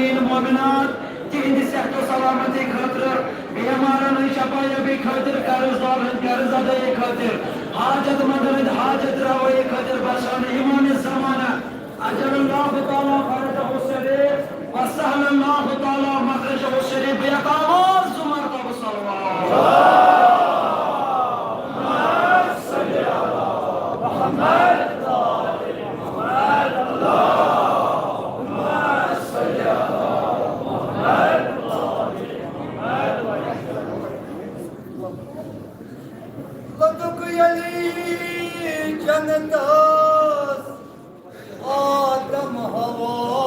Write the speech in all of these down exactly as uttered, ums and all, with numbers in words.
مؤمنات، تِہنٛدِ صحت و سلامتی خٲطرٕ، بیمارن ہٕنٛز شفا یابی خٲطرٕ، قرض دارن ہٕنٛدِ قرض ادٲیی خٲطرٕ، حاجت مندن ہٕنٛدِ حاجت روٲیی خٲطرٕ بخشاونہٕ یِوان زمانہ عجل الله تعالى فرجه الشريف وسهل الله تعالى مخرجه الشريف، بہٕ ہٮ۪کہٕ آواز زٕ مرتبہٕ صلوات۔ لوٚگُکھ ییٚلہِ جنتس آدم حوا،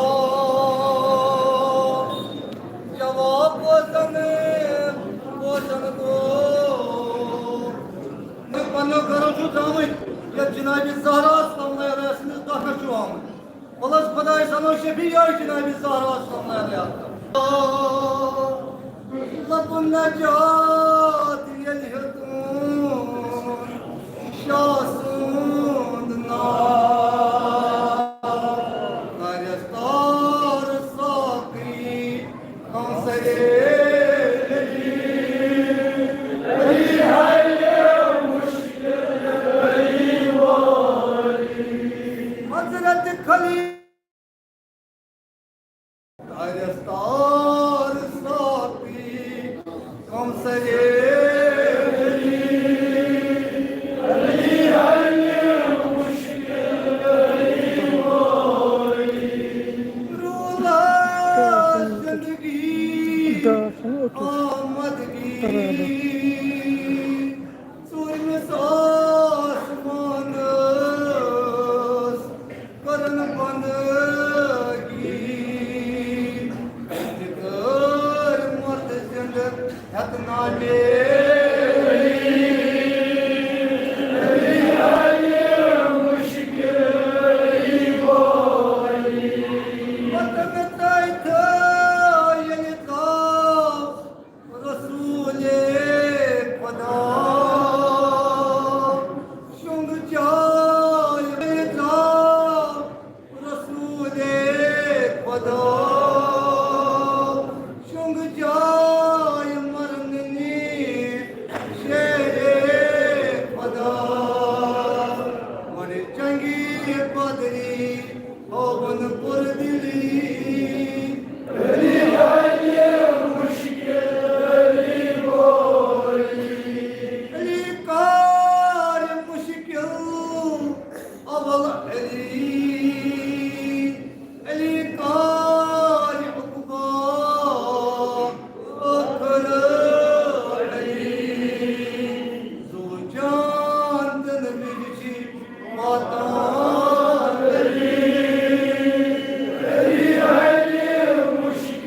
جواب بوزن، بوزن گوٚو۔ مےٚ پننیو گرو چھُ ترٛٲومٕتۍ، یتھ جناب زہرا سلام علیہا سٕنٛدِس دۄکھس چھُ آمُت۔ وَلہٕ حظ خۄداے سَنو شفیع جناب زہرا سلام علیہا۔ لب نجات ییٚلہِ ہیوٚتُن شاہ سُنٛد ناو۔ کارِ تار ساقی کوثرِ علی، علی حل مشکل علی والی۔ حضرت خلیل دستار ساقی کوثر علی، علی علی مشکل علی والی۔ رولا زندگی آمدگی، ژوٗرمِس آسمانس کرن بندگی، ذکر مرد زند ہت ناٹے۔ متن تائتھ ییٚلہِ تاو رسول خدا شنگ جاے، رسول خدا شنگ جاے مرننی شیر خدا۔ مڑ چنگی بدری ہاون پر دلی۔ علی علی مشکل علی بولی۔ علی کار مشکل اول علی۔ علی کار عقبہ ٲخر علی۔ زو جان تن وچ واتان علی، علی، علی مشکل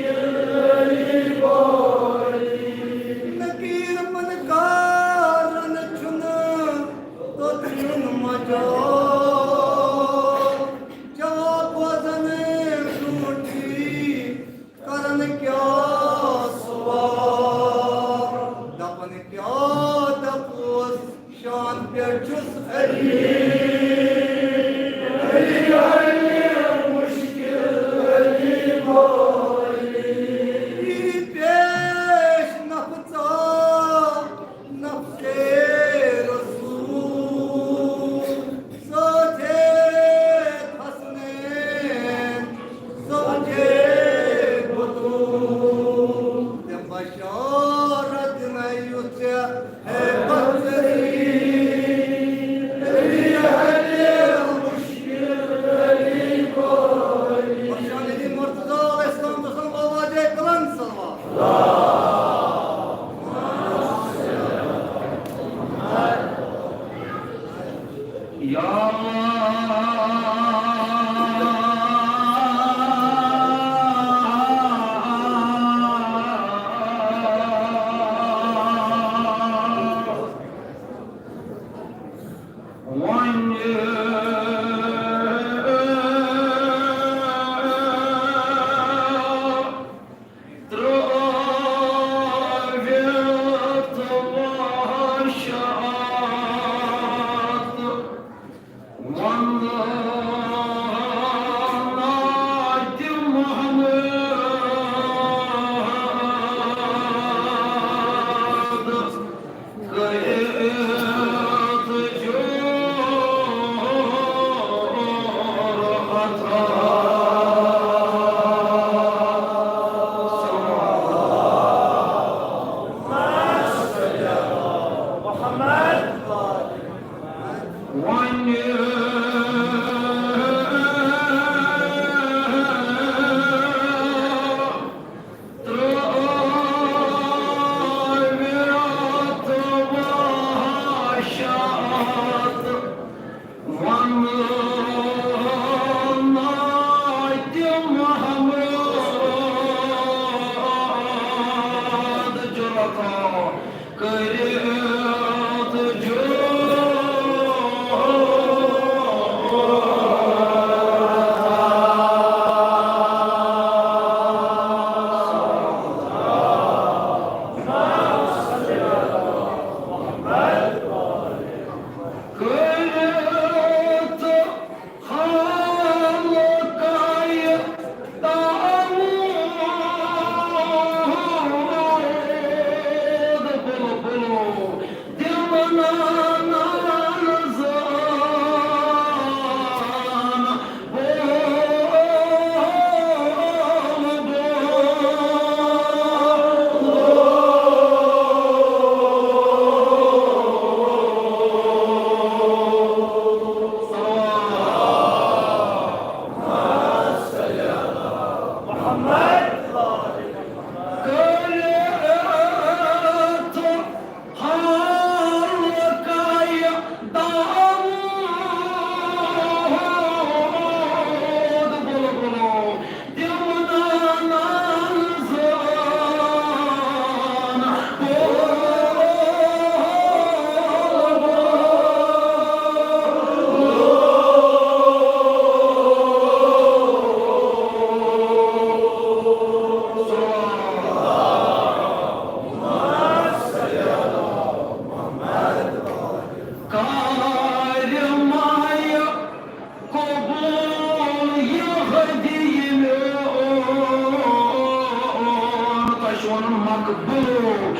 مقبول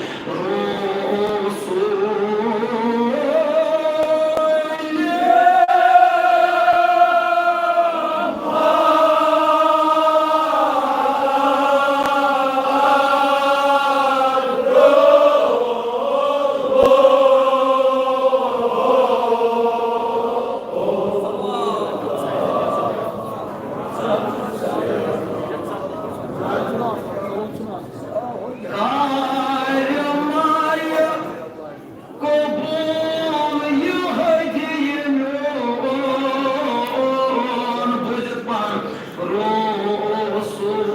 رسول۔ قبول یہِ ہدیہِ میون، بوٗزِتھ پَہَن رسول۔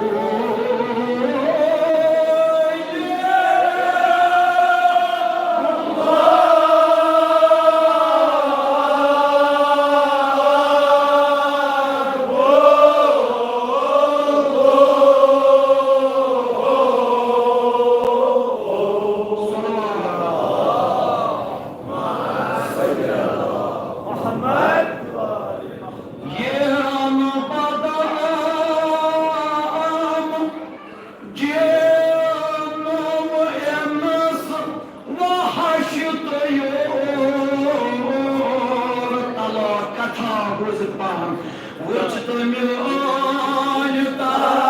یِم بدام جیٖنو أمِس وحش تہٕ یور۔ تلا کتھا بوٗزِتھ پہن وٕچھ تہٕ میٲنۍ تلا۔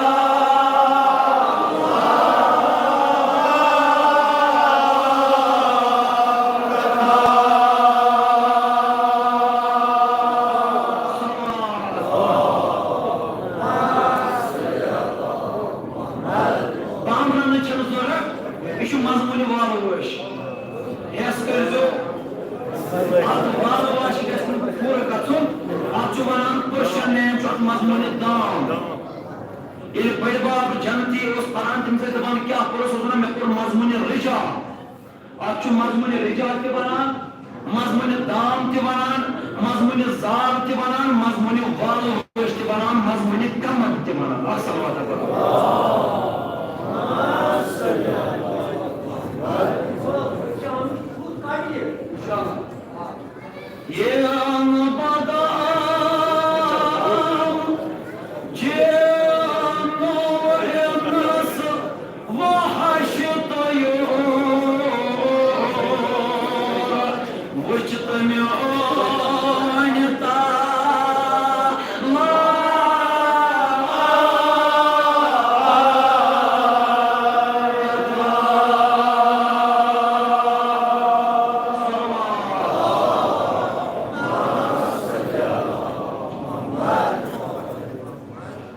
بامبرنٕچ چھنہٕ ضروٗرت، یہِ چھُ مضموٗنہِ والوش۔ ہیس کٔرۍزیو، اتھ والوش گژھِ نہٕ پوٗرٕ گژھُن۔ اتھ چھُ ونان، پٔرشن نیم چھُ اتھ مضموٗنہِ دام۔ ییٚلہِ بٔڈۍ بب جنتی اوس پران، تٔمِس ٲسۍ دپان، کیٛاہ پوٚرُس؟ اوس ونان، مےٚ پوٚر مضموٗنہِ رجال۔ اتھ چھُ مضموٗنہِ رجال تہِ ونان، مضموٗنہِ دام تہِ ونان، مضموٗنہِ زال تہِ ونان، مضموٗنہِ والوش تہِ ونان، مضموٗنہِ کمد تہِ ونان۔ اکھ صلوات پرو۔ یِم بدام جیٖنو أمِس وحش تہٕ یور۔ وٕچھ تہٕ میٲنۍ تلا۔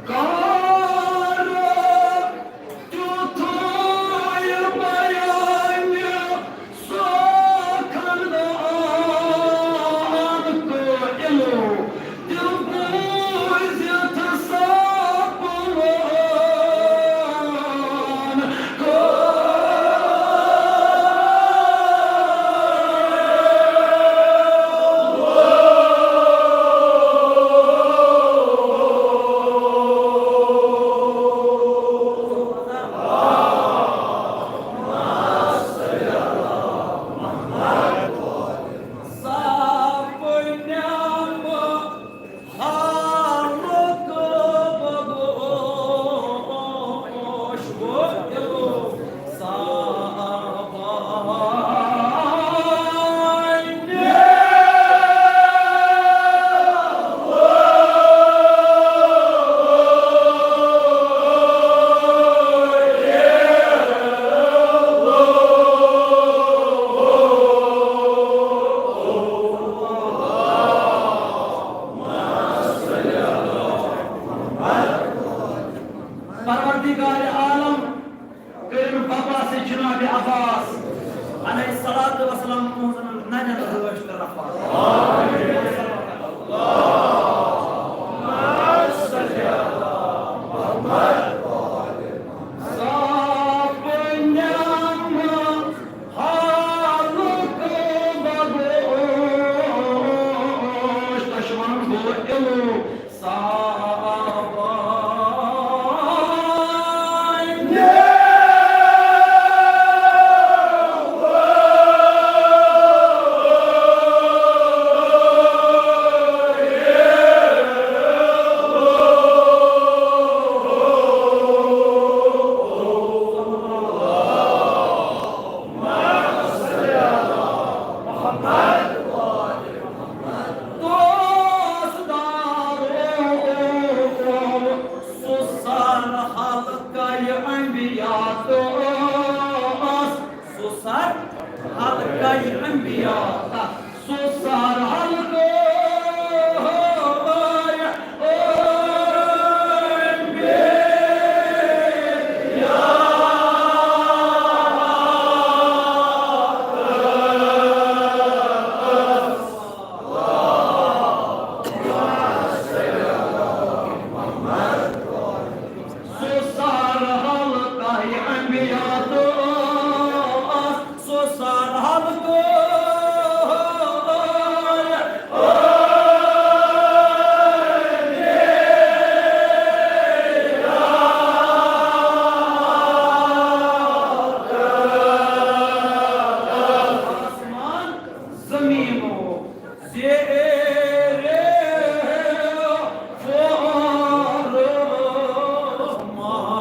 کر تیُتھُے بیان سُہ خندان قٲیِلو، دِل بوٗزِتھ سپنان۔ پروردگار عالم کٔرِن بپاسِ جناب عباس علیہ الصلوۃ والسلام تُہنٛزن نرٮ۪ن رٲچھ تہٕ رفاقت۔ صاحب نعمت حالُک بگوش، تۄہہِ چھُ وَنُن گوٚو علو۔ انبیاء، سُہ سر حلقہٕ سُہ سر حلقہٕ انبیاء تہٕ سُہ سر حلقہٕ آسمان زمین و زیر فرمان۔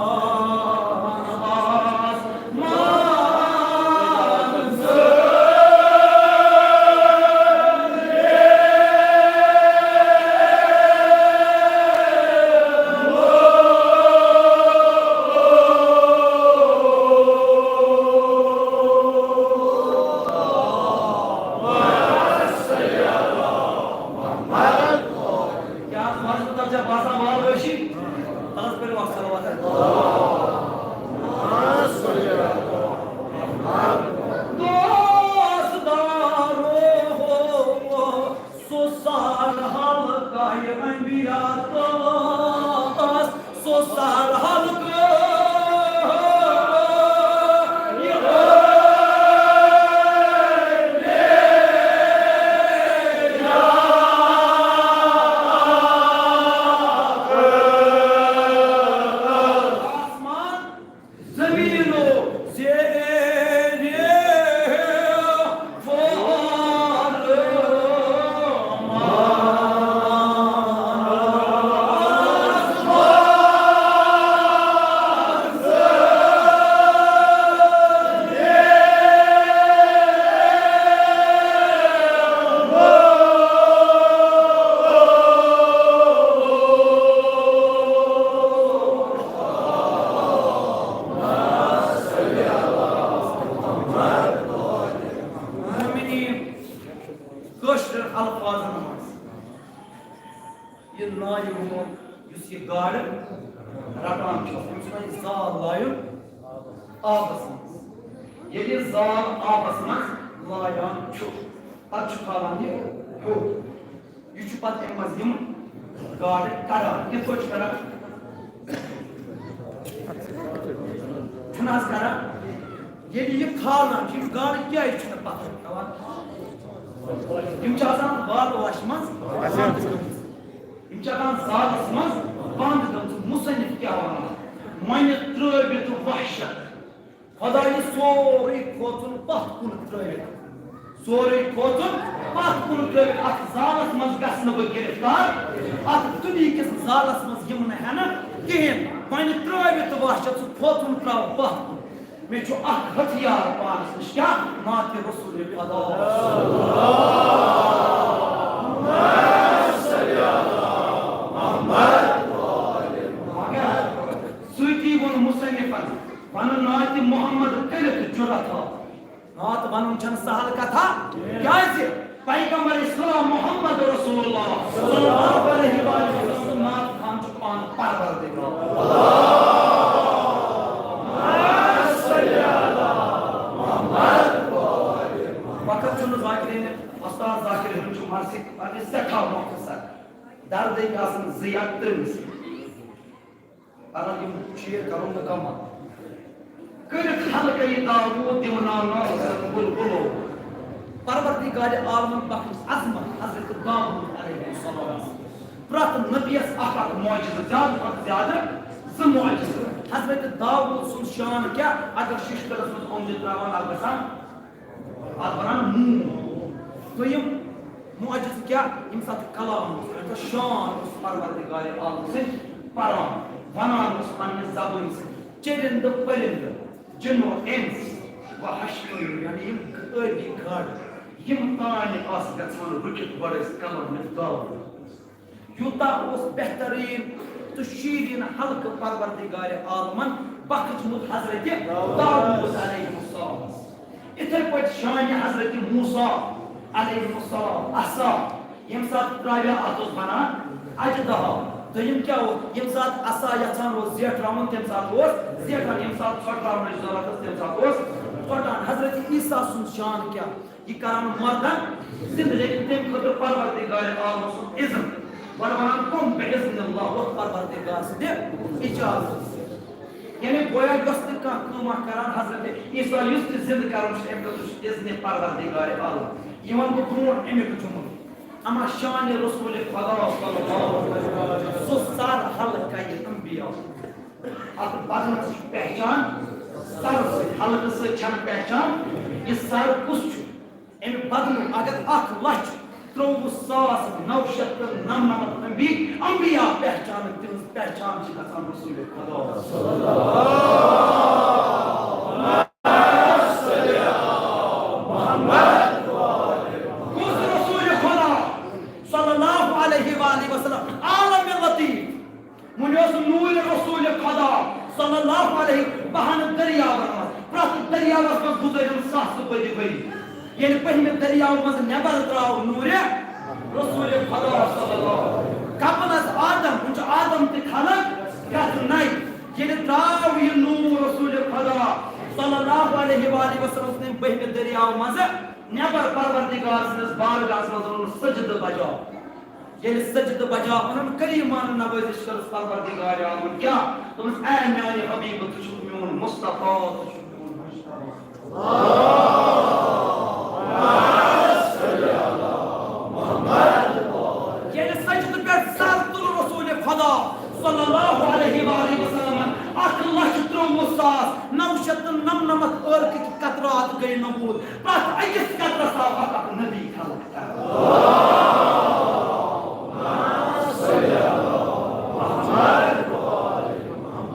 کیٛاہ آز مَزٕ تَتھ چھا باسان وال ٲشی؟ تَتھ پٮ۪ٹھ وَس صلوات۔ دوست دارو، سُہ سر حلقہٕ انبیاء تہٕ سُہ سر حلقہٕ آسمان زمین و زیر فرمان۔ مومنین، کٲشرٮ۪ن الفاظن منٛز یہِ نایہِ وول، یُس یہِ گاڈٕ رٹان چھُ، أمِس وَنہِ زال لایُن آبس منٛز۔ ییٚلہِ یہِ زال آبس منٛز لایان چھُ، پتہٕ چھُ کھالان یہِ ہیوٚر۔ یہِ چھُ پتہٕ اَمہِ منٛز یِم گاڈٕ کڑان۔ کِتھ پٲٹھۍ چھُ کڑان؟ چھُنہٕ حظ کڑان؟ ییٚلہِ یہِ کھالان چھِ، یِم گاڈٕ کیٛازِ چھِنہٕ پتھر کھٮ۪وان؟ یِم چھِ آسان بالہٕ واشہِ منٛز بنٛد گٔمٕژ۔ یِم چھِ آسان زالس منٛز بنٛد گٔمٕژ۔ مُصنِف کیٛاہ وَنان؟ وۄنۍ ترٛٲوِتھ وحشت۔ خۄداے، یہِ سورُے کھوژُن پتھ کُن ترٲوِتھ۔ سورُے کھوژُن پتھ کُن ترٲوِتھ۔ اتھ زالس منٛز گژھٕ نہٕ بہٕ گرفتار۔ اتھ دُنیہکِس زالس منٛز یِم نہٕ ہٮ۪نہٕ کِہیٖنۍ۔ وۄنۍ ترٲوِتھ وحشت، سُہ کھوژُن ترٛاو پتھ کُن۔ مےٚ چھُ اکھ ہتھیار پانس نِش، کیٛاہ؟ نعتِ رسول خدا۔ مگر سۭتی ووٚن مُصنِفن، ونہٕ نعتِ محمد کٔرِتھ جُرت ہا۔ نعت ونُن چھنہٕ سہل کتھا۔ کیازِ؟ پیغمبر اسلام محمد رسول اللہ صلی اللہ علیہ وآلہ وسلم سُنٛد نعت خوان چھُ پانہٕ پروردگار۔ وقت چھُنہٕ ذاکرین، استاد ذاکر احمد چھُ مرثی پننہِ سٮ۪ٹھاہ مختصر۔ درد ہیٚکہِ آسن زٕ یا ترٛےٚ مِصرٕ۔ اگر یِم شعر کرو مکمل۔ کٔرِتھ حلقہٕ یہِ داوود دِوناونہٕ بُلبُلو۔ پروردگار عالمن بخش عظمت حضرت داوود علیہ السلام۔ پرٛٮ۪تھ نبیَس اکھ اکھ معجزٕ، زیادٕ کھۄتہٕ زیادٕ زٕ معجزٕ۔ حضرت داوود سُنٛد شان کیٛاہ؟ اگر شِشتٕرس منٛز اوٚنٛجہِ ترٛاوان، اکھ گژھان اتھ ونان موم۔ دوٚیِم معجزٕ کیٛاہ؟ ییٚمہِ ساتہٕ کلام اوس، ییٚمہِ ساتہٕ شان اوس پروردگار عالم سٕنٛدۍ پران، ونان اوس پننہِ زبٲنۍ سۭتۍ، چرندٕ پرندٕ، جن و انس و حشرٲوۍ، یعنی یِم ٲبی گاڈٕ، یِم تانۍ آسہٕ گژھان رُکِتھ، گۄڈٕ ٲسۍ کلام داوود۔ یوٗتاہ اوس بہتریٖن تہٕ شیٖریٖن حلقہٕ پروردگار عالمن بخشمُت حضرت داوود علیہ السلامس۔ یِتھے پٲٹھۍ شانہِ حضرت موسیٰ علیہ السلام عصا، ییٚمہِ ساتہٕ ترٛاوِ اَتھ اوس بَنان اَجہِ دَہا۔ دوٚیِم کیٛاہ اوس؟ ییٚمہِ ساتہٕ عصا یَژھان اوس زیٹھراوُن، تَمہِ ساتہٕ اوس زیٹھان، ییٚمہِ ساتہٕ ژھۄٹراونٕچ ضروٗرت ٲس، تَمہِ ساتہٕ اوس ژۄٹان۔ حضرت عیسیٰ سُنٛد شان کیٛاہ؟ یہِ کران مردن زِنٛدٕ، لیکن تَمہِ خٲطرٕ پروردگار عالم سُنٛد اذن۔ گۄڈٕ وَنان کُن؟ بِإِذْنِ اللَّهِ، ووٚتھ پروردگار سٕنٛدِ اِجازت سۭتۍ۔ یعنی گویا یۄس تہِ کانٛہہ کٲم اکھ کران، حضرت عیسیٰ یُس تہِ زِنٛدٕ کرُن چھُ، اَمہِ خٲطرٕ چھُ اذنِ پروردگار عالم۔ یہِ وَنہٕ بہٕ برونٛٹھ اَمیُک جملہٕ۔ اما شانِ رسول خدا صلی اللہ علیہ وسلم، سُہ سر حلقہ انبیاء۔ اتھ بدنس چھِ پہچان سر سۭتۍ، حلقہٕ سۭتۍ چھنہٕ پہچان۔ یہِ سر کُس چھُ؟ امہِ بدلہٕ اگر اکھ لچھ ترٛوٚوُہ ساس نو شیٚتھ تہٕ نَمنَمَتھ انبی-، انبیاء پہچانن، تِہنٛز پہچان چھِ گژھان رسول خدا۔ کُس رسول خدا صلی اللہ علیہ وآلہ وسلم؟ عالم لطیف۔ وۄنۍ اوس نوٗرِ رسول خدا صلی اللہ علیہ بہن دٔریاوَن منٛز، پرٛٮ۪تھ دٔریاوَس منٛز گُزٲرِم ساسہٕ بٔدِ ؤری۔ ییٚلہِ بٔہمہِ دٔریاو منٛز نٮ۪بر درٛاو نوٗرِ رسول خدا صلی اللہ علیہ وسلم، قبل از آدم، وۄنۍ چھُ آدم تہِ خلق پرٛٮ۪تھ نَے۔ ییٚلہِ درٛاو یہِ نوٗر رسول خدا صلی اللہ علیہ وآلہ وسلم سٕنٛدِ بٔہمہِ دٔریاو منٛز نٮ۪بر، پروردگار سٕنٛدِس بارگاہس منٛز روٚن سجدٕ بجا۔ ییٚلہِ سجدٕ بجا، اونُن کلیمن نوٲزِش کٔرٕس پروردگار عالمن۔ کیٛاہ؟ دوٚپمَس، اے میانہِ حبیب، ژٕ چھُکھ میون مصطفیٰ، ژٕ چھُکھ میون مجتبیٰ۔ ییٚلہِ سجدٕ پٮ۪ٹھ سر تُل رسول خدا صلی اللہ علیہ وآلہ وسلمن، اکھ لچھ ترٛوٚوُہ ساس نو شیٚتھ تہٕ نَمنَمَتھ ٲرکٕکۍ قطرات گٔے نبوٗد۔ پرٛٮ۪تھ أکِس قطرس آو اکھ اکھ نبی خلق کرنہٕ۔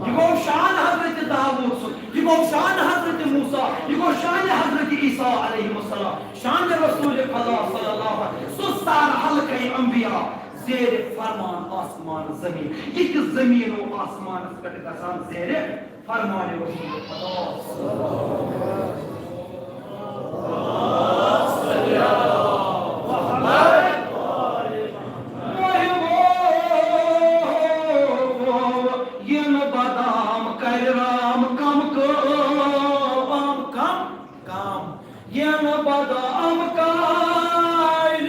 یہِ گوٚو شان حضرت داوود سُنٛد، یہِ گوٚو شان حضرت موسیٰ، یہِ گوٚو شان حضرت عیسیٰ علیہ السلام، شان رسول خدا صلی اللہ علیہ وسلم۔ سُہ سر حلقہ انبیاء، زیر فرمان آسمان زمین۔ یہِ تہِ زمین و آسمانس پٮ۪ٹھ گژھان زیر فرمان رسول خدا۔ ین بدام کرِ رام کم کٲم، کم کم۔ ین بدام کرِ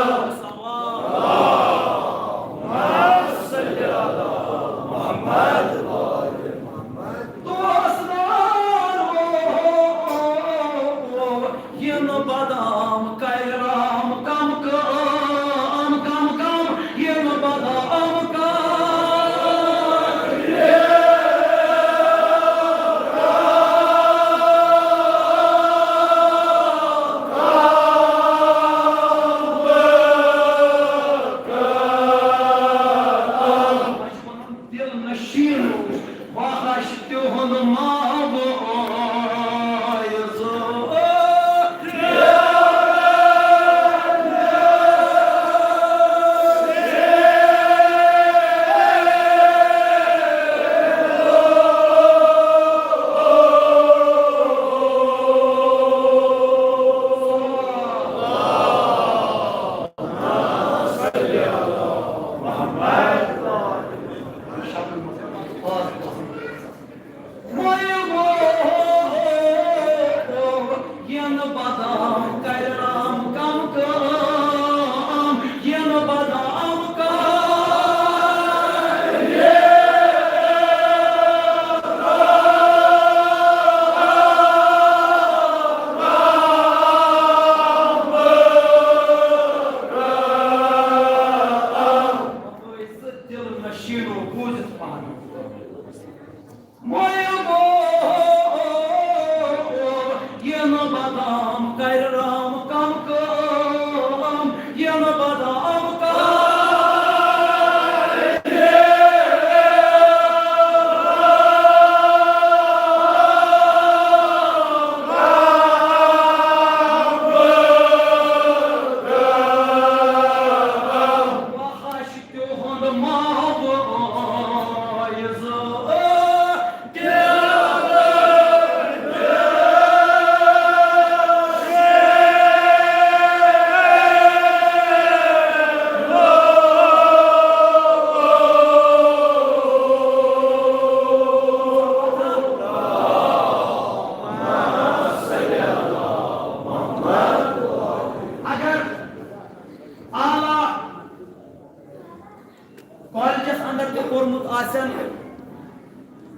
دوستان، ین بدام کرِ رام کم کٲم، کم کم، ین بدام کرِ دل نشین۔ واہ، تِہُنٛد ماوٕ ٲیزٕ۔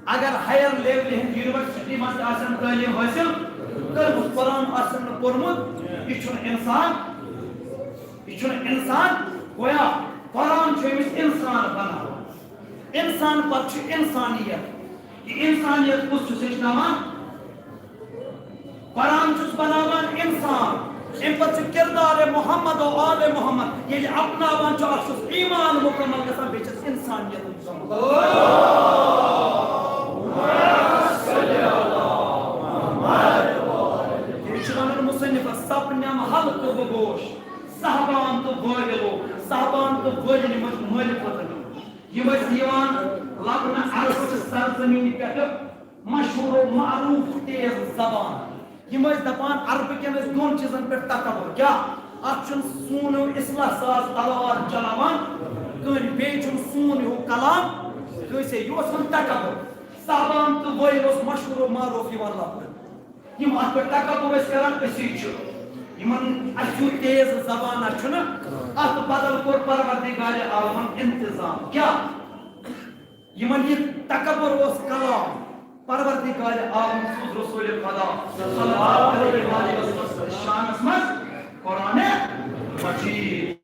اگر ہائر لیول ہٕنٛز یونیورسٹی منٛز تہِ آسن تعلیٖم حٲصِل کٔرمٕژ، قرآن آسن نہٕ پوٚرمُت، یہِ چھُنہٕ اِنسان، یہِ چھُنہٕ اِنسان۔ گویا قرآن چھُ أمِس اِنسان بناوان۔ اِنسان پتہٕ چھُ اِنسانیت۔ یہِ اِنسانیت کُس چھُ ہیٚچھناوان؟ قرآن چھُس بناوان اِنسان، اَمہِ پتہٕ چھُ کردار محمد و آل محمد۔ ییٚلہِ اپناوان چھُ، اکھ چھُس ایمان مکمل گژھان، بیٚیہِ چھَس اِنسانیت مکمل۔ یہِ چھُ وَنان مصنفس، سب نِم حلقہٕ و گوش، صاحبان تہٕ وٲیِلو، صاحبان تہٕ وٲیِل، یِم ٲسۍ مٲلِک وطن، یِم ٲسۍ یِوان لبنہٕ عربہٕ چہِ سرزمینہِ پٮ۪ٹھٕ، مشہوٗر و معروٗف تیز زبان۔ یِم ٲسۍ دَپان، عربہٕ کٮ۪ن ٲسۍ دۄن چیٖزن پٮ۪ٹھ تکبر۔ کیٛاہ؟ اکھ چھُنہٕ سون ہیوٗ اصلاح ساز تلوار چلاوان کٕہٕنۍ، بیٚیہِ چھُنہٕ سون ہیوٗ کلام کٲنٛسے۔ یہِ اوس وۄنۍ تکبر۔ صاحبان تہٕ وٲیِل اوس مشہوٗر و معروٗف یِوان لبنہٕ۔ یِم اتھ پٮ۪ٹھ تکبر ٲسۍ کران، أسی چھِ۔ یِمن اَسہِ ہیوٗ تیز زبانہ چھُنہٕ، اتھ بدل کوٚر پروردگار عالمن انتظام۔ کیٛاہ؟ یِمن یہِ تکبر اوس کلام، پروردگار عالم سوٗز رسول خدا صلی اللہ علیہ وآلہ وسلم سٕنٛدِس شانس منٛز قرآن مجید۔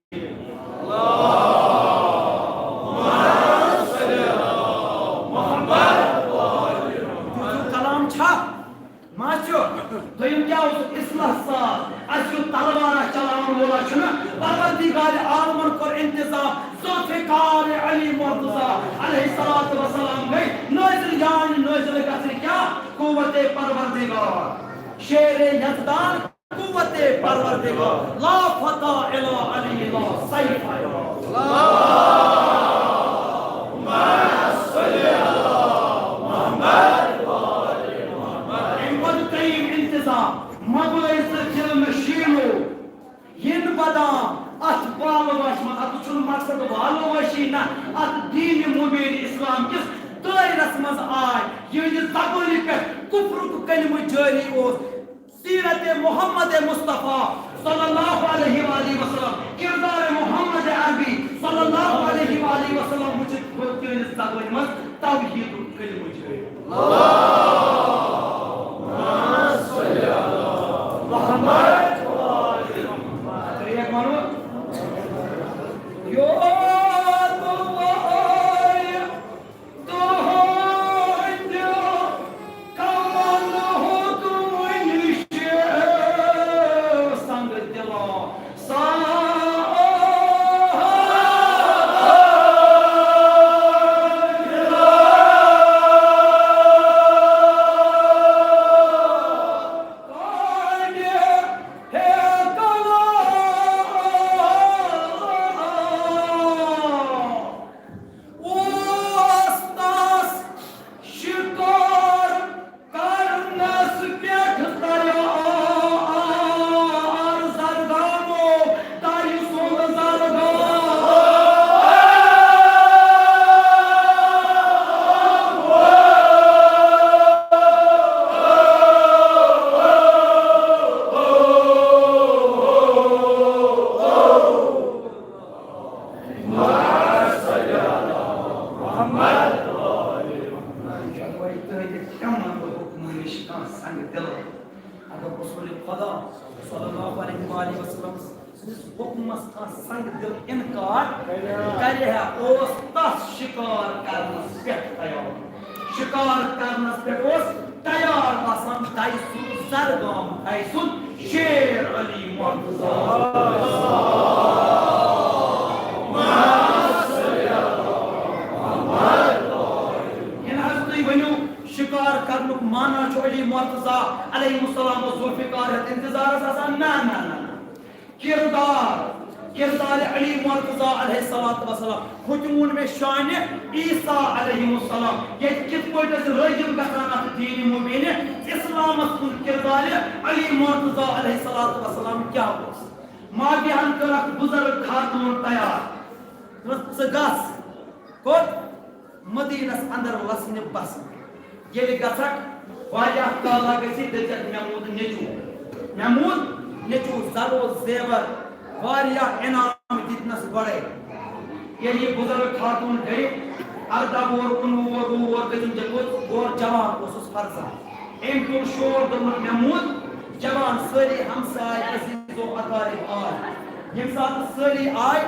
تیُتھ کلام چھا؟ ما چھُ؟ دوٚیِم کیٛاہ اوس؟ اصلاح ساز۔ اَسہِ یُتھ تلوارا چلاوَن وولا چھُنہٕ، پروردگار عالمن کوٚر انتظام۔ ذوالفقار علی مرتضی علیہ الصلوۃ والسلام گٔے نٲزِل، یعنی نٲزِل گژھِ کیٛاہ؟ قوت پروردگار، شیر یزدان، قوت پروردگار، لا فتح الا علی، لا سیف الا۔ اَمہِ پتہٕ ترٛیٚیِم انتظام، مباحث دل نشینو، یِن بدام اتھ بالوش منٛز۔ اتھ چھُنہٕ مقصد بالوشی نہ، اتھ دین مبین اسلام کِس دٲیرس منٛز آے، یِہنٛدِ زبٲنہِ پٮ۪ٹھ کفرُک کلمہٕ جٲری اوس۔ سیرت محمد مصطفیٰ صلی اللہ علیہ وآلہ وسلم، کردار محمد عربی صلی اللہ علیہ وآلہ وسلم وٕچھِتھ گوٚو تِہنٛدِ زبٲنہِ منٛز توحیٖدُک کلمہٕ جٲری۔ محمد۔ ترٛیٚیَک وَنو۔ یوت وٲے تُہُنٛد کمل ہُنٛد وٕنہِ چھِ سنگ دِلو سا۔ اوس تس شکار کرنس پٮ۪ٹھ تیار زرگامو، دَرِ سُنٛد زرگام۔ تُہٕنٛدِ تِمن حُکمن نِش کانٛہہ سنگ دِل۔ اگر رسول خدا صلی اللہ علیہ وآلہ وسلم سٕنٛدِس حُکمس کانٛہہ سنگ دِل انکار کرِ ہا، اوس تس شکار کرنس پٮ۪ٹھ تیار۔ شکار کرنس پٮ۪ٹھ اوس تیار آسان دَرِ سُنٛد زرگام، دَرِ سُنٛد شیر علی مرتضی۔ ییٚلہِ حظ تُہۍ ؤنِو، شکار کرنُک معنی چھُ علی مرتضی علیہ السلام اوس ذوالفقار ہٮ۪تھ انتظارس آسان؟ نہ، نہ، نہ، نہ۔ کردار، کردار علی مرتضی علیہ الصلوۃ والسلام۔ ہُتہِ ووٚن مےٚ شانِ عیسیٰ علیہ السلام۔ ییٚتہِ کِتھ پٲٹھۍ ٲسۍ رٲغب گژھان اتھ دین مبیٖنہِ اسلامس کُن، کردار علی مرتضی علیہ الصلوۃ والسلام کیٛاہ اوس؟ ماویہ ہن کٔر اکھ بُزرگ خاتوٗن تیار۔ دوٚپنَس، "ژٕ گژھ۔" کوٚت؟ مدیٖنس اندر وسنہِ بسنہِ۔ ییٚلہِ گژھکھ، واریاہ کالا گژھِ، دٔپزٮ۪کھ، "مےٚ موٗد نیٚچوٗ، مےٚ موٗد نیٚچوٗ، زرو زیور، واریاہ انعام دِتنس گۄڈے۔" ییٚلہِ یہِ بُزرگ خاتوٗن گٔے، ارداہ وُہُر، کُنوُہ وُہُر، وُہ وُہُر دٔپِن، "ژےٚ کوٚت؟" جوان اوسُس فرزند۔ أمۍ تُل شور، دوٚپُن، "مےٚ موٗد جوان۔" سٲری ہمساے، عزیز و اقارب آے۔ ییٚمہِ ساتہٕ سٲری آے،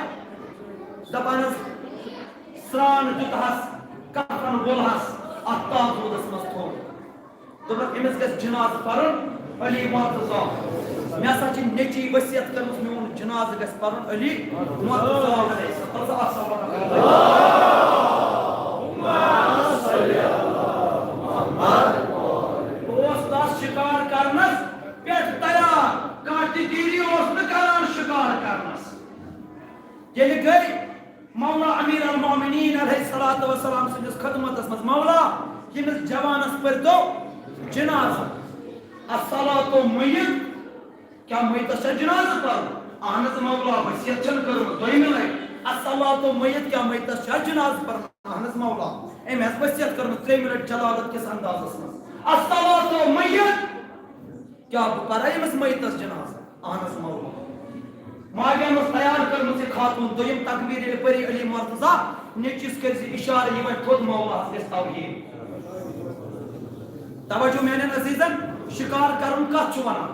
دَپان ٲسۍ، سرٛان دیُتہَس، کفن وولہَس، اَتھ تابوٗتَس منٛز تھوٚو۔ دوٚپُکھ، "أمِس گژھِ جنازٕ پَرُن علی مرتضیٰ۔" مےٚ ہسا چھِ نیٚچی ؤصیت کٔرمٕژ، میون جنازٕ گژھِ پَرُن علی مرتضیٰ علیہ السلام۔ بہٕ اوس تَس شِکار کرنَس پٮ۪ٹھ تیار، کانٛہہ تہِ دیٖدی اوس نہٕ کران شِکار کرنَس۔ ییٚلہِ گٔے مولا امیر المومنین علیہ الصلوۃ والسلام سٕنٛدِس خدمتس منٛز، "مولا، ییٚمِس جوانس پٔرۍتو جنازٕ، الصلاۃ میت، کیٛاہ میتس چھا جنازٕ پرُن؟" "اہن حظ مولا، وصیت چھن کٔرمٕژ دوٚیمہِ لٹہِ، الصلاۃ میت، کیٛاہ میتس چھا جنازٕ پرُن؟" "اہن حظ مولا۔" أمۍ حظ وصیت کٔرمٕژ ترٛیٚیمہِ لٹہِ جلالت کِس اندازس منٛز، "الصلاۃ میت، کیٛاہ بہٕ پرا ییٚمِس میتس جنازٕ؟" "اہن حظ مولا۔" ماجہِ ٲس تیار کٔرمٕژ یہِ خاتوٗن، دوٚیِم تکبیر ییٚلہِ پٔری علی مرتضیٰ، نیٚچوِس کٔرۍ زِ اشارٕ، یہِ وَنہِ تھوٚد، مولاہس گژھِ توحیٖد۔ توجہ میانٮ۪ن عزیزن، شِکار کرُن کتھ چھُ ونان؟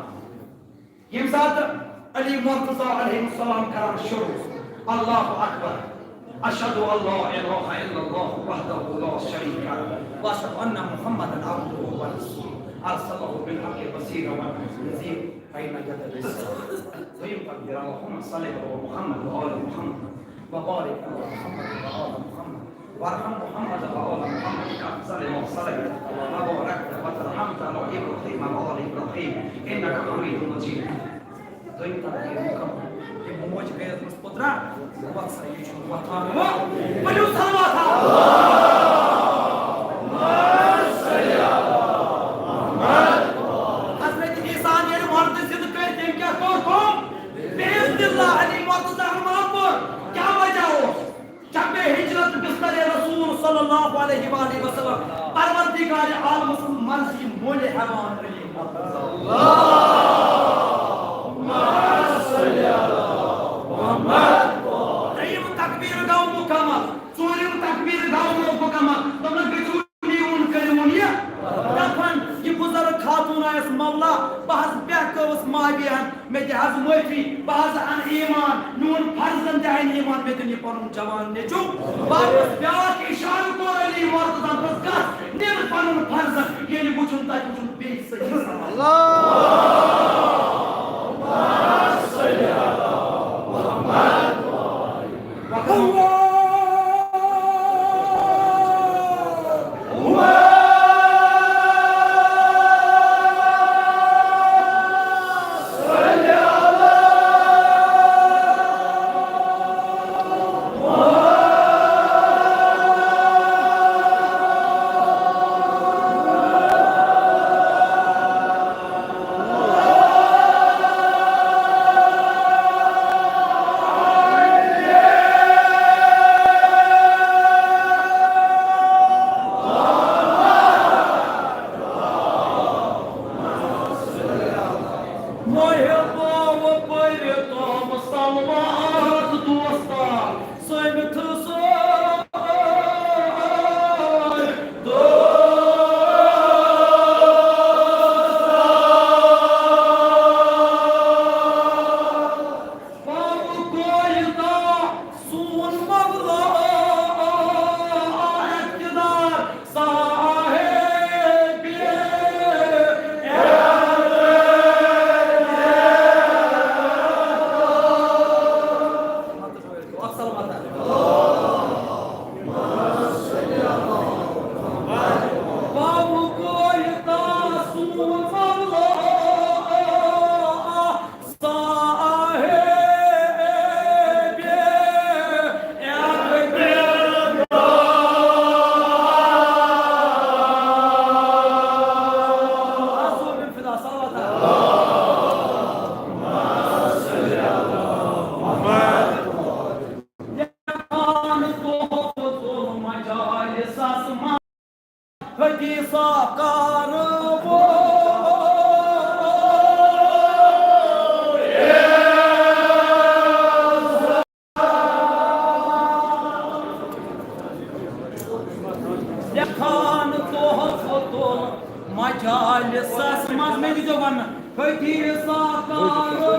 ییٚمہِ ساتہٕ علی مرتضیٰ علیہ السلام کران شروع، "اللہ اکبر، اشہد ان لا الہ الا اللہ وحدہ لا شریک لہ، واشہد ان محمدا عبدہ ورسولہ، ارسلہ بالحق بشیرا ونذیرا بین یدی الساعۃ۔" دوٚیِم تکبیر، "اللہم صل علی محمد و آل محمد و بارک علی محمد و آل محمد وارحم محمد و آل محمد کما صلیت و بارکت و رحمت علی ابراہیم و آل ابراہیم انک حمید مجید۔" دوٚیِم تکبیر مُکمل۔ یہِ موج گٔیَس منٛز پُترا، وَتھ سا، یہِ چھُنہٕ وۄتھان وۄنۍ۔ ؤلِو سا وۄتھان۔ حضرت عیسیٰ ییٚلہِ مردٕ زِندٕ کٔرۍ، تٔمۍ کیٛاہ کوٚر کٲم؟ بِعِذنِ اللہ علی مرتضیٰ ہن ما کوٚر۔ کیٛاہ وجہ اوس؟ شبِ ہجرت بسترِ رسول صلی اللہ علیہ وآلہ وسلم، پروردگار عالم سٕنٛز مرضی مۄلہِ ہٮ۪وان علی مرتضیٰ۔ ترٛیٚیِم تکبیر گوٚو مُکمل، ژوٗرِم تکبیر گوٚو مُکمل۔ دوٚپنَس، "گٔژھِو نیٖوُن کٔرِوُن یہِ دفن۔" یہِ بُزرگ خاتوٗن آیَس، "مولا، بہٕ حظ بیٚہکٲوٕس ماویہن۔" مےٚ دِ حظ معٲفی، بہٕ حظ اَنہٕ ایمان، میون فرزند تہِ اَنہِ ایمان، مےٚ دِن یہِ پَنُن جوان نیٚچو۔ بہٕ حظ بیٛاکھ اِشارٕ کوٚر علی مرتضیٰ ہَن، دوٚپُس، "گژھ، نِن پَنُن فرزند، ییٚلہِ وٕچھُن تَتہِ وٕچھُن بیٚیہِ صحیح سوال۔" ماہِ پاک پٔرِتھ صلوات دوستان۔ سٔمِتھ سٲرۍ دوست۔ پاوٕ کویتا سون مولا اقتدار صاحب۔ حدیثہ کار وول۔ لیکھان دۄہ فوتول مجالسس منٛز مےٚ دیٖزیو وننہٕ، حدیثہ کارو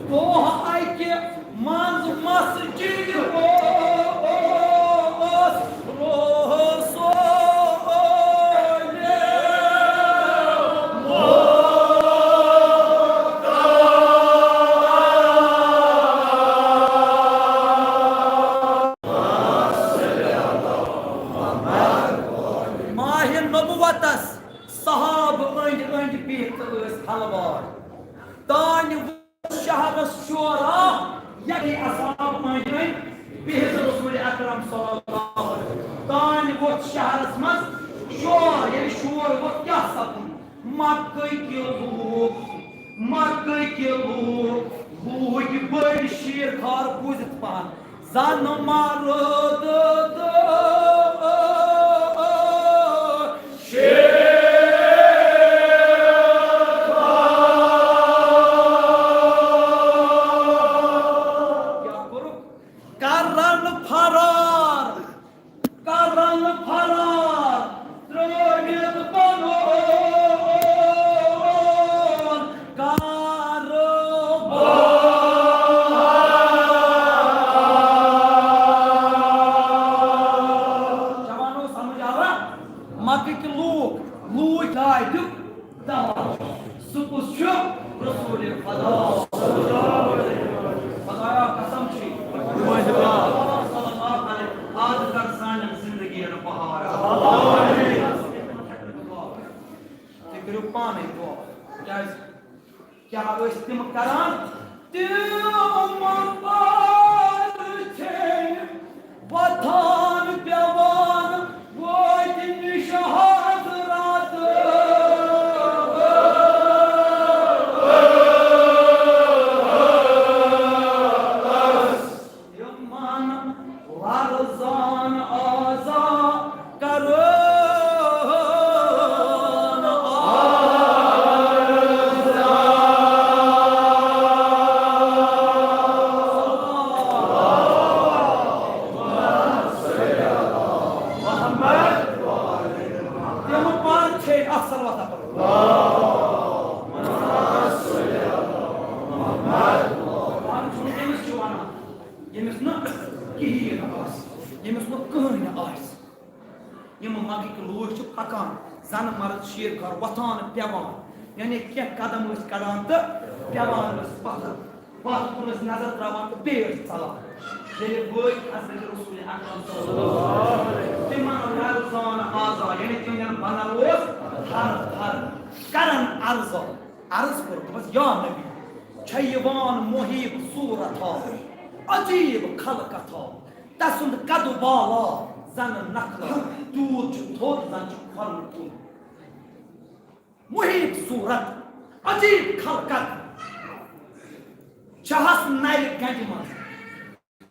دۄہ اکہِ منٛز مسجد اوس رسول۔ ماہِ نبوتس صحابہٕ أنٛدۍ أنٛدۍ بِہِتھ ٲسۍ ہلوار۔ تانۍ ووٚتھ شہرس شورا، یعنی اصحاب أنٛدۍ أنٛدۍ بِہِتھ رسول اکرم صلی اللہ علیہ وسلم۔ تانۍ ووٚتھ شہرس منٛز شور، یعنی شور ووٚتھ، کیٛاہ سپُد؟ مکہٕ کہِ لوٗکھ، مکہٕ کہِ لوٗکھ لوٗکھ بٔڑۍ شیٖر خار بوٗزِتھ پہن۔ زن مرد تہٕ شیخ۔ کیٛاہ کوٚرُکھ؟ کرن فرار، کرن فرار، ترٲوِتھ پنُن کارٕ۔ جوانو، سمجھ آوا؟ مکٕکۍ لوٗکھ، لوٗکھ جاے دیُت دوا۔ سُہ کُس چھُ؟ رسول خدا۔ خدایا قسم چھِ۔ صلی اللہ علیہ۔ آز کر سانٮ۪ن زندگین بہار۔ تُہۍ کٔرِو پانے دعا۔ کیٛازِ؟ کیٛاہ ٲسۍ تِم کران؟ تِم پتھ چھِ وۄتھان پٮ۪وان وٲتۍ نِش حضرت۔ یِمن لرزان آزا کرو تِم پانہٕ چھے اکھ صلوات پرو۔ پانہٕ چھُ أمِس چھُ وَنان، ییٚمِس نہٕ کِہیٖنۍ آسہِ، ییٚمِس نہٕ کٕہٕنۍ آسہِ۔ یِم مکٕکۍ لوٗکھ چھِ پکان، زن مرد شیٖر خار وۄتھان پیوان، یعنی کینٛہہ قدم ٲسۍ کڑان تہٕ پیوان ٲسۍ پتھر، پتھ کُن ٲسۍ نظر تراوان تہٕ بیٚیہِ ٲسۍ ژلان۔ ییٚلہِ وٲتۍ حضرت رسول اکرم صلی اللہ علیہ وسلم، تِمن لرزان آزا، یعنی تِہنٛدٮ۪ن بنن اوس تھر تھر کران عرض۔ عرض کوٚر، دوٚپمس، یا نبی، چھےٚ یِوان محیب صورت ہا، عجیب خلقت ہا، تسُنٛد قد و بالا زن نخلہ، تیوٗت چھُ تھوٚد زن چھُ کھۄرمُت کُل۔ محیب صورت، عجیب خلقت، چھہس نرِ گنجہِ منٛز۔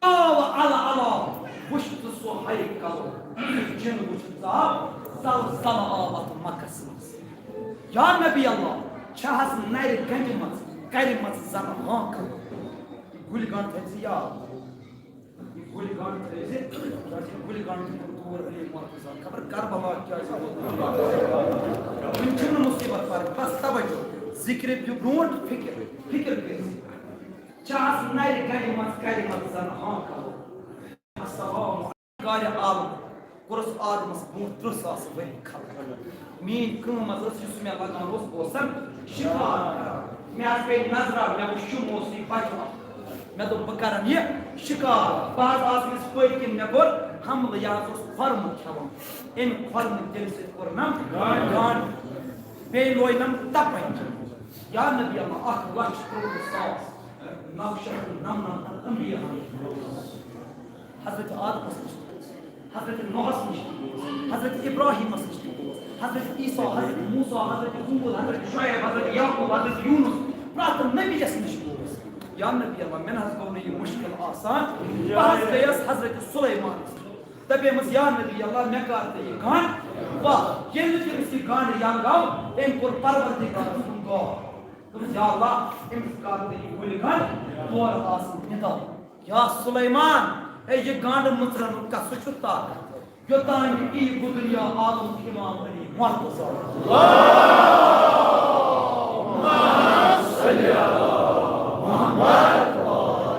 آو الہ الہ وُچھ ژٕ سُہ ہیکل، جن وُچھ ژاو زلزلہ آو اتھ مکس منٛز۔ یا نبی اللہ، چھہس نرِ گنجہِ منٛز کرِ منٛز زن ہانکل۔ یہِ گُلۍ گنٛڈ تھٲوۍ زِ یاد۔ یہِ گُلۍ گنٛڈ تھٲوۍ زِ، کیٛازِ یہِ گُلۍ گنٛڈ تہِ کوٚر دوٗر علی محفوظ۔ خبر کربلا کیٛازِ ووت۔ وُنہِ چھِنہٕ مُصیبت پرٕنۍ، بس توجہ۔ ذِکرِ دِ برونٛٹھ فِکر، فِکر کٔرۍ زِ۔ چھہس نرِ گنجہِ منٛز کرِ منٛز زن ہانکل۔ السلام علیکم۔ کالہِ عالم کوٚرُس آدمس برونٛہہ ترٕٛہ ساس ؤری خلق۔ میٛٲنۍ کٲم حظ ٲس، یُس مےٚ لگان اوس، بہٕ اوسَن شِکار کران۔ مےٚ حظ پیٚیہِ نظرا، مےٚ وُچھ، یِم اوس یہِ بچہٕ اکھ۔ مےٚ دوٚپ، بہٕ کرن یہِ شِکار۔ بہٕ حظ آس أمِس پٔتۍ کِنۍ، مےٚ کوٚر حملہٕ، یہِ حظ اوس کھۄرمہٕ کھٮ۪وان۔ أمۍ کھۄرمہٕ تٔمۍ سۭتۍ کوٚرنم گنٛڈ۔ بیٚیہِ لوینم تپٕنۍ۔ یا نبی اللہ، اکھ لچھ ترٛۆوُہ ساس نو شیٚتھ تہٕ نَمنَمتھ انبیاء۔ حضرت آدمس نِش تہِ گوس، حضرت نوحس نِش تہِ گوس، حضرت ابراہیمس نِش تہِ گوس، حضرت عیسیٰ، حضرت موسیٰ، حضرت ہود، حضرت شعیب، حضرت یعقوب، حضرت یونس، پرٛٮ۪تھ نبیَس نِش گوس۔ یا نبی اللہ، مےٚ نہ حظ گوٚو نہٕ یہِ مُشکِل آسان۔ بہٕ حظ گٔیَس حضرت سلیمانس نِش۔ دپیمس، یا نبی اللہ، مےٚ کر تہٕ یہِ گنٛڈ، واہ، ییٚلہِ نہٕ تٔمِس یہِ گنٛڈ یَنہٕ گوٚو، تٔمۍ کوٚر پروردگار سُنٛد دعا۔ دوٚپُس، یا اللہ، أمِس کر تہٕ یہِ گُلہِ گنٛڈ تورٕ آسُن نِدل۔ یا سلیمان، ہے، یہِ گنٛڈ مٕژرَنُک کَسہٕ چھُ طاقت؟ یوٚتام یہِ یی گُدُنیا عالمُک امام علی مرتضی۔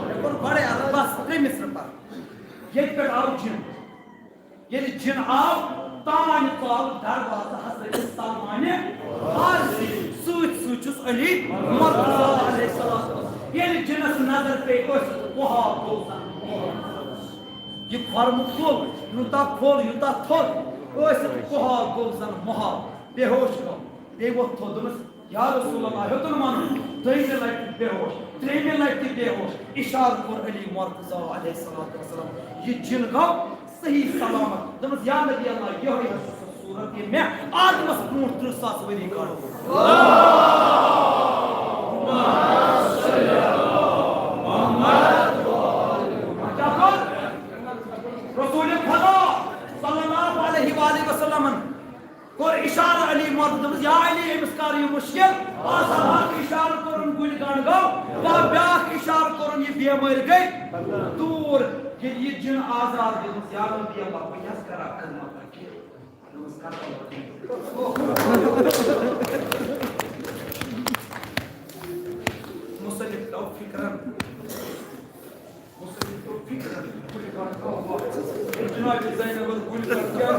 مےٚ کوٚر گۄڈَے عرض، بس ترٛےٚ مِصرٕ پَر۔ ییٚتہِ پٮ۪ٹھ آو جِن۔ ییٚلہِ جِن آو، تانۍ ژاو دروازٕ حضرت سلمانِ فارسی۔ سۭتۍ سۭتۍ چھُس علی مرتضی علیہ السلام۔ ییٚلہِ جِنَس نظر پیٚیہِ، ٲسِتھ کُہاو گوٚو زَن مُہاو۔ یہِ کھۄرمہٕ کُل یوٗتاہ کھوٚل، یوٗتاہ تھوٚد، ٲسِتھ کُہاو گوٚو زَن مُہاو۔ بے ہوش گوٚو، بیٚیہِ ووٚتھ تھوٚد، دوٚپمَس، یا رسول اللہ، ہیوٚتُن وَنُن۔ دوٚیمہِ لَٹہِ تہِ بے ہوش، ترٛیٚیمہِ لَٹہِ تہِ بے ہوش۔ اِشارٕ کوٚر علی مرتضی علیہ الصلوۃ والسلام، یہِ جِن گوٚو صحیح سلامت۔ دوٚپمَس، یا نبی اللہ، یِہوٚے حظ چھُ سُہ صوٗرت، ییٚمۍ مےٚ آدمَس برٛونٛٹھ ترٕٛہ ساس ؤری گۄڈٕ وُچھ۔ کیٛاہ کوٚر؟ رسول خدا صلی اللہ علیہ وآلہ وسلمن کوٚر اِشارٕ علی مرتضی، دوٚپُس، یا علی، أمِس کر یہِ مُشکِل؟ آسان اکھ اِشارٕ کوٚرُن، گُلۍ گنٛڈ گوٚو، یا بیٛاکھ اِشارٕ کوٚرُن، یہِ بیمٲرۍ گٔے دوٗر۔ ییٚلہِ یہِ جِن آزاد گوٚو، دوٚپُس، یا نبی اللہ، بہٕ کیٛاہ حظ کرٕ خدمت اَتہِ؟ دوٚپُس، کر خدمت۔ مُصنِف توفیق رحم۔ جناب زینب الگل کر کیا؟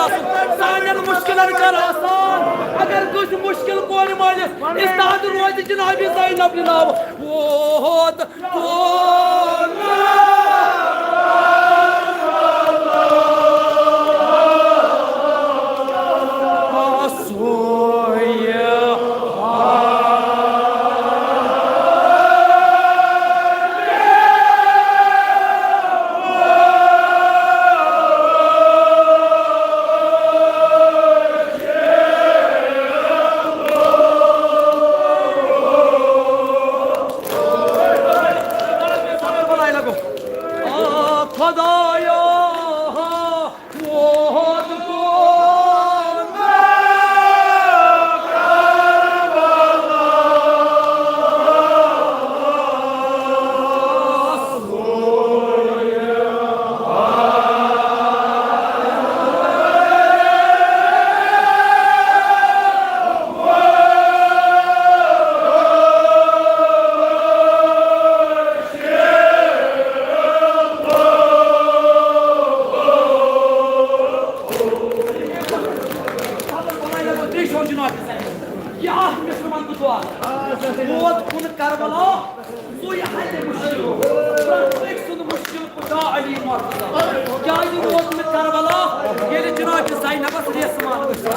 سانٮ۪ن مُشکِلن کر آسان۔ اگر کٲنٛسہِ مُشکِل کورِ مٲلِس استاد روزِ جناب زینب ناوٕ، ووت خدایا، ووت یہِ اکھ مِصرٕ وَنہٕ بہٕ دُعا۔ ووت کُن کربلا، سُے حل مُشکِل۔ پرٛٮ۪تھ أکۍ سُنٛد مُشکِل کُشا علی مرتضی۔ کیٛازِ ووت نہٕ کربلا؟ ییٚلہِ جناب زینبس ریسمان ٲسۍ۔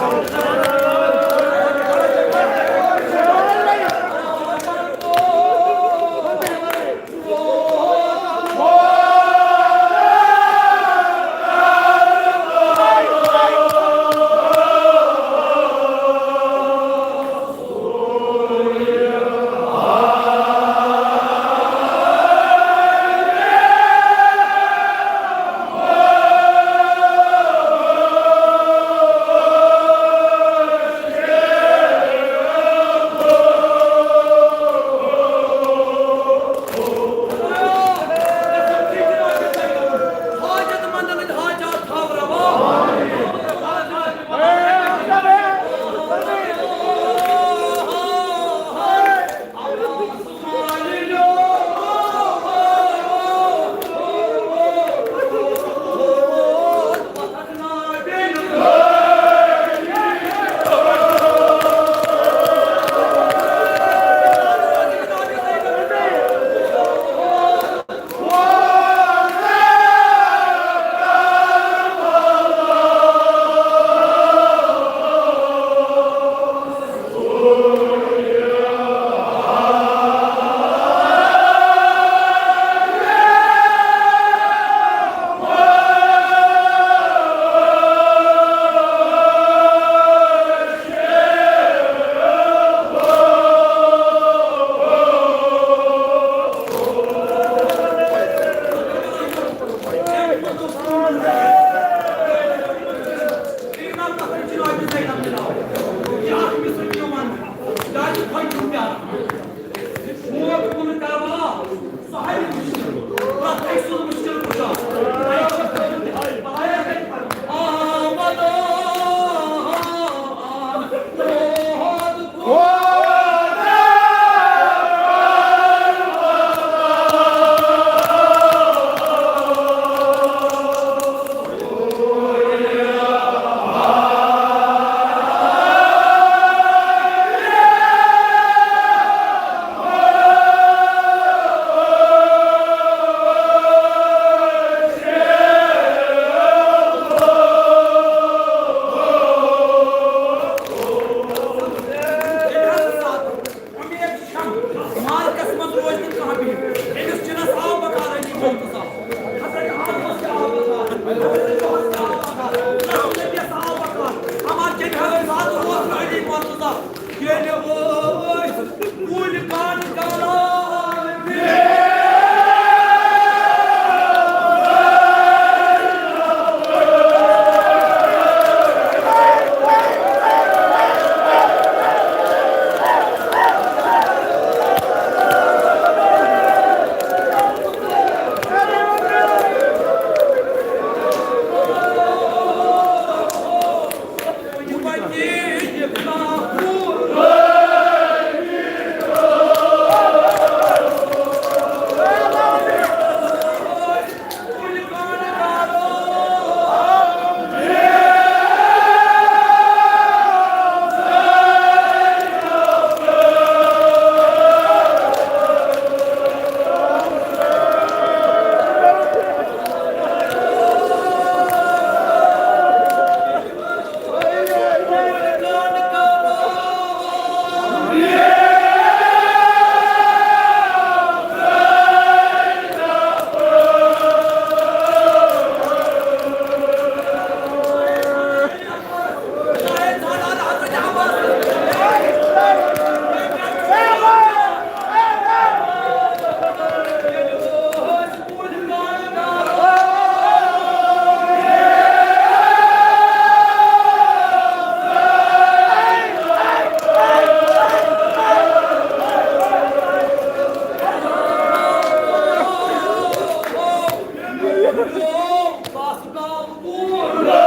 گام پوٗر۔